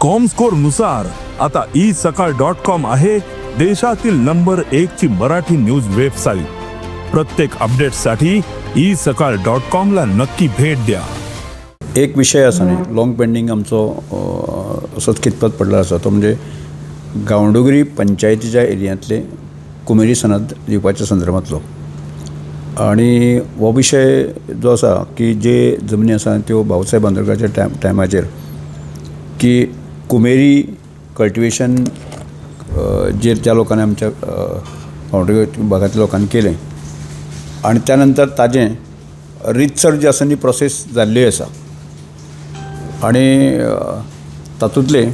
Comscore नुसार आता E सकाळ डॉट कॉम आहे देशातील नंबर एक ची मराठी न्यूज वेबसाईट. प्रत्येक अपडेटसाठी ई सकाळ डॉट कॉम ला नक्की भेट द्या. एक विशय आसा न्ही, लाँग पेंडींग आमचो, असोच खितपत पडलो आसा, तो म्हणजे गांवडोंगरी पंचायतीच्या एरियांतले कुमेरी सनद दिवपाच्या संदर्भांतलो. आनी हो विशय जो आसा की जे जमनी आसा त्यो भाऊसाहेब बांदोडकाराच्या टायमाचेर की कुमेरी कल्टिवेशन जे ज्या लोकांनी आमच्या गांवडोंगरी भागांतल्या लोकांनी केलें आनी त्या नंतर ताजें रितसर जी आसा ती प्रोसेस जाल्ली आसा. आनी तातूंतले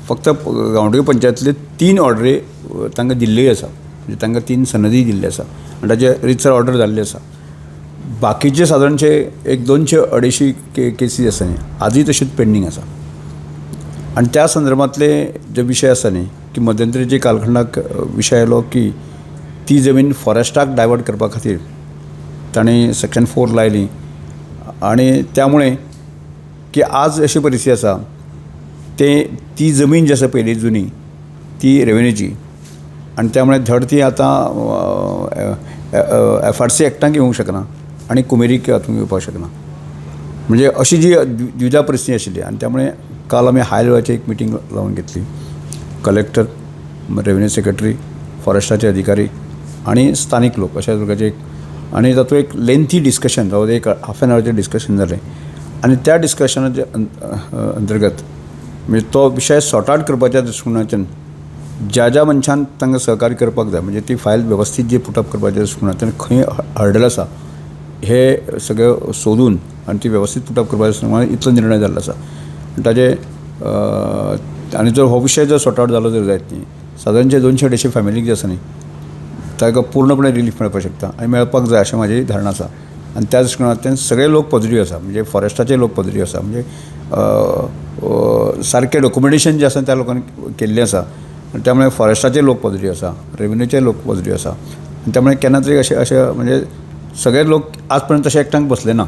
फक्त गांवडोंगरी पंचायतींतले 3 ऑर्डरी तांकां दिल्ल्योय आसा, म्हणजे तांकां 3 सनदी दिल्ली आसा आनी ताजे रितसर ऑर्डर जाल्ली आसा. बाकीचे सादारणशे एक 200-250 केसी आसा न्ही, आजूय तशीच पेंडींग आसा. आनी त्या संदर्भांतले जे विशय आसा न्ही की मध्यंतरी जे कालखंडाक विशय आयलो की ती जमीन फॉरेस्टाक डायवर्ट करपा खातीर तांणी सेक्शन 4 लायली आनी त्यामुळे की आज अशी परिस्थिती आसा, ते ती जमीन जी आसा पयली जुनी ती रेवेन्यूची आनी त्यामुळे धड ती आतां एफ आर सी एक्टाक येवंक शकना आनी कुमेरीक हातूंत येवपाक शकना. म्हणजे अशी जी द्विधा परिस्थिती आशिल्ली आनी त्यामुळे काल आमी हाय लेवलाची एक मिटींग लावन घेतली. कलेक्टर, रेवेन्यू सेक्रेटरी, फॉरेस्टाचे अधिकारी आनी स्थानीक लोक अशा प्रकारचे एक, आनी तातूंत एक लेंथी डिस्कशन जावं एक हाफ एन आवराचें डिस्कशन जालें. आनी त्या डिस्कशनाच्या अंतर्गत म्हणजे तो विशय सॉर्ट आवट करपाच्या दृश्टीकोनाच्यान ज्या ज्या मनशान तांकां सहकार्य करपाक जाय, म्हणजे ती फायल वेवस्थीत जी पुटअप करपाच्या दृश्टीकोनांतल्यान खंय हर्डल आसा हे सगळें सोदून आनी ती वेवस्थीत पुटअप करपाच्या दृश्टीकोनान इतलो निर्णय जाल्लो आसा. ताजे आनी जर हो विशय जर सॉर्ट आवट जालो जर जायत न्ही, सादारण जे 200-250 फॅमिलीक जे आसा न्ही ताका पूर्णपणे रिलीफ मेळपाक शकता आनी मेळपाक जाय अशें म्हाजी धारणा आसा. आनी त्या दृश्टीकोनांतल्यान सगळे लोक पॉझिटीव आसा, म्हणजे फॉरेस्टाचे लोक पॉझिटीव आसा, म्हणजे सारकें डॉक्युमेंटेशन जें आसा त्या लोकांनी केल्लें आसा, त्यामुळे फॉरेस्टाचे लोक पॉझिटीव आसा, रेवेन्यूचे लोक पॉझिटीव आसा. आनी त्यामुळे केन्ना तरी अशें अशें म्हणजे सगळे लोक आज पर्यंत तशें एकठांय बसले ना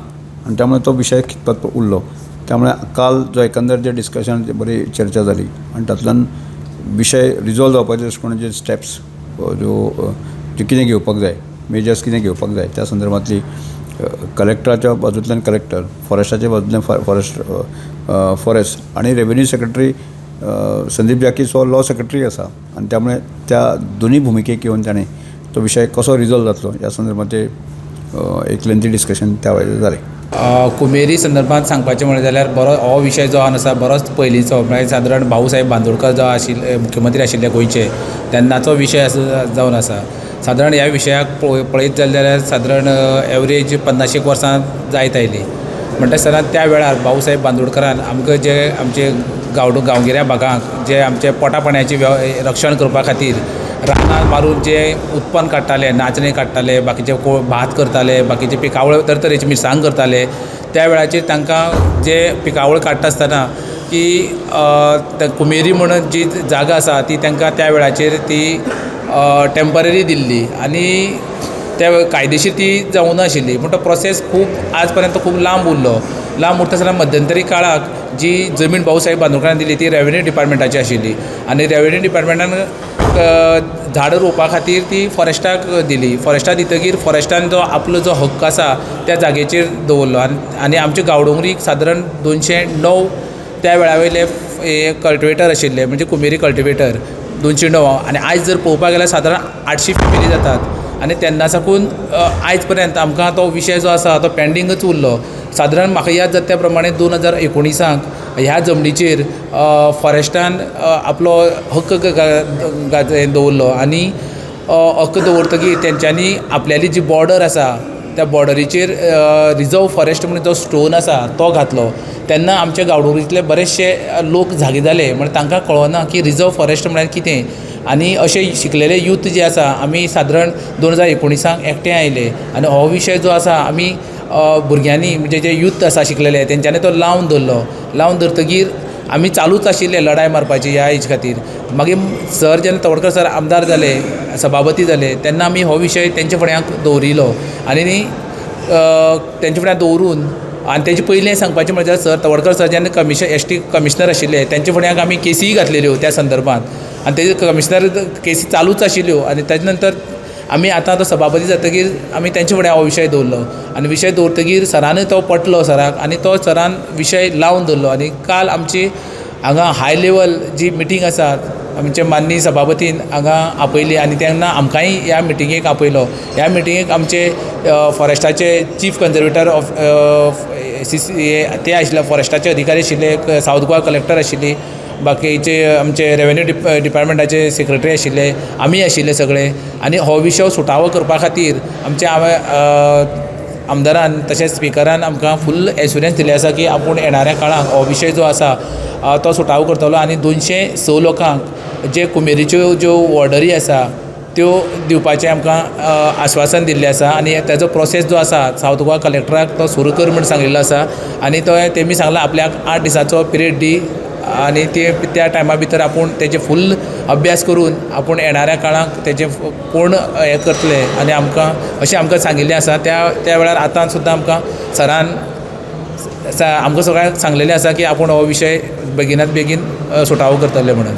आनी त्यामुळे तो विशय खितपत उरलो. त्यामुळे काल जो एकंदर जे डिस्कशन बरी चर्चा जाली आनी तातूंतल्यान विशय रिजॉल्व जावपाचे दृश्टीकोनाचे स्टेप्स ज्यो ज्यो कितें घेवपाक जाय, मेजर्स कितें घेवपाक जाय त्या संदर्भांतली कलेक्टराच्या बाजूंतल्यान कलेक्टर, फॉरेस्टाच्या बाजूंतल्यान फॉरेस्ट आनी रेवेन्यू सेक्रेटरी संदीप जाकीस हो लॉ सेक्रेटरी आसा आनी त्यामुळे त्या दोनूय भुमिकेक येवन ताणें तो विशय कसो रिजॉल्व जातलो ह्या संदर्भांत एक लेंथी डिस्कशन त्या वेळार जालें. कुमेरी संदर्भात सांगपाचें म्हणलें जाल्यार बरो हो विशय जो आसा बरोच पयलींचो, म्हळ्यार सादारण भाऊसाहेब बांदोडकर जो आशिल्ले मुख्यमंत्री आशिल्ले गोंयचे तेन्नाचो विशय आसा जावन आसा. सादारण ह्या विशयाक पळयत जाल्यार सादारण एवरेज 50 वर्सां जायत आयलीं. म्हणटा आसतना त्या वेळार भाऊसाहेब बांदोडकरान आमकां जे आमचे गांवगिऱ्या भागांक जे आमचे पोटा पाणयाचें रक्षण करपा खातीर रानां मारून जे उत्पन्न काडटाले, नाचणे काडटाले, बाकीचे भात करताले, बाकीचे पिकावळ तरतरेची मिरसांग करताले, त्या वेळाचेर तांकां जे पिकावळ काडटा आसतना की कुमेरी म्हणून जी जागा आसा ती तांकां त्या वेळाचेर ती टेंपररी दिल्ली आनी त्या कायदेशीर ती जावूं नाशिल्ली. पूण तो प्रोसेस खूब आज पर्यंत खूब लांब उरलो. लांब उरता आसतना मध्यंतरी काळाक जी जमीन भाऊसाहेब बांदोडकरान दिली ती रेवेन्यू डिपार्टमेंटाची आशिल्ली आनी रेवेन्यू डिपार्टमेंटान झाडां रोवपा खातीर ती फॉरेस्टाक दिली. फॉरेस्टाक दितकीर फॉरेस्टान जो आपलो जो हक्क आसा त्या जागेचेर दवरलो आनी आमच्या गांवडोंगरीक सादारण 209 त्या वेळा वयले हे कल्टिवेटर आशिल्ले, म्हणजे कुमेरी कल्टिवेटर 209. आनी आयज जर पळोवपाक गेल्यार सादारण 800 फॅमिली जातात आनी तेन्ना साकून आयज पर्यंत आमकां तो विशय जो आसा तो पेंडींगच उरलो. सादारण म्हाका याद जाता त्या प्रमाणे 2019 ह्या जमनीचेर फॉरेस्टान आपलो हक्क दवरलो आनी हक्क दवरतकीर तेंच्यांनी आपल्याली जी बॉर्डर आसा त्या बॉर्डरीचेर रिजर्व फॉरेस्ट म्हणून जो स्टोन आसा तो घातलो. तेन्ना आमच्या गांवडोंगरींतले बरेचशे लोक जागे जाले, म्हळ्यार तांकां कळना की रिजर्व फॉरेस्ट म्हळ्यार कितें. आनी अशे शिकलेले यूथ जे आसा आमी सादारण 2019 एकठांय आयले आनी हो विशय जो आसा आमी भुरग्यांनी म्हणजे जे यूथ आसा शिकलेले तेंच्यांनी तो लावन दवरलो. लावन दवरतकीर आमी चालूच आशिल्ले लढाय मारपाची ह्या हेजे खातीर. मागीर सर जेन्ना तवडकर सर आमदार जाले, सभापती जाले, तेन्ना आमी हो विशय तेंच्या फुड्यांक दवरिलो आनी तेंच्या फुड्यान दवरून आनी तेजे पयलीं सांगपाचें म्हणल्यार सर तवडकर सर जेन्ना कमिशन एस टी कमिशनर आशिल्ले तेंच्या फुड्यांक आमी केसीय घातलेल्यो त्या संदर्भात आनी तेजे कमिशनर केसी चालूच आशिल्ल्यो आनी तेजे नंतर आमी आतां आतां सभापती जातकीर आमी तेंचे फुड्यान हो विशय दवरलो आनी विशय दवरतकीर सरानूय तो पटलो सराक आनी तो सरान विशय लावन दवरलो आनी काल आमची हांगा हाय लेवल जी मिटींग आसा आमचे माननीय सभापतीन हांगा आपयली आनी तेन्ना आमकांय ह्या मिटींगेक आपयलो. ह्या मिटींगेक आमचे फॉरेस्टाचे चीफ कन्जर्वेटर ऑफ ते आशिल्ले, फॉरेस्टाचे अधिकारी आशिल्ले, सावथ गोवा कलेक्टर आशिल्ली, बाकीचे आमचे रेवेन्यू डिपार्टमेंटाचे सेक्रेटरी आशिल्ले, आमी आशिल्ले सगळे. आनी हो विशय सुटावो करपा खातीर आमचे आमदारान तशेंच स्पिकरान आमकां फूल एश्युरंस दिल्लें आसा की आपूण येणाऱ्या काळांत हो विशय जो आसा तो सुटावो करतलो आनी 206 लोकांक जे कुमेरीच्यो ज्यो ऑर्डरी आसा त्यो दिवपाचें आमकां आश्वासन दिल्लें आसा. आनी ताजो प्रोसेस जो आसा सावथ गोवा कलेक्टराक तो सुरू कर म्हूण सांगिल्लो आसा आनी तो तेमी सांगलां आपल्याक 8 दिसांचो पिरियड दी आनी ते त्या टायमा भितर आपूण तेजे फूल अभ्यास करून आपूण येणाऱ्या काळांत तेजे पूर्ण हें करतले आनी आमकां अशें आमकां सांगिल्लें आसा. त्या वेळार आतां सुद्दां आमकां सरान आमकां सगळ्यांक सांगलेलें आसा की आपूण हो विशय बेगिनात बेगीन सुटावो करतले म्हणून.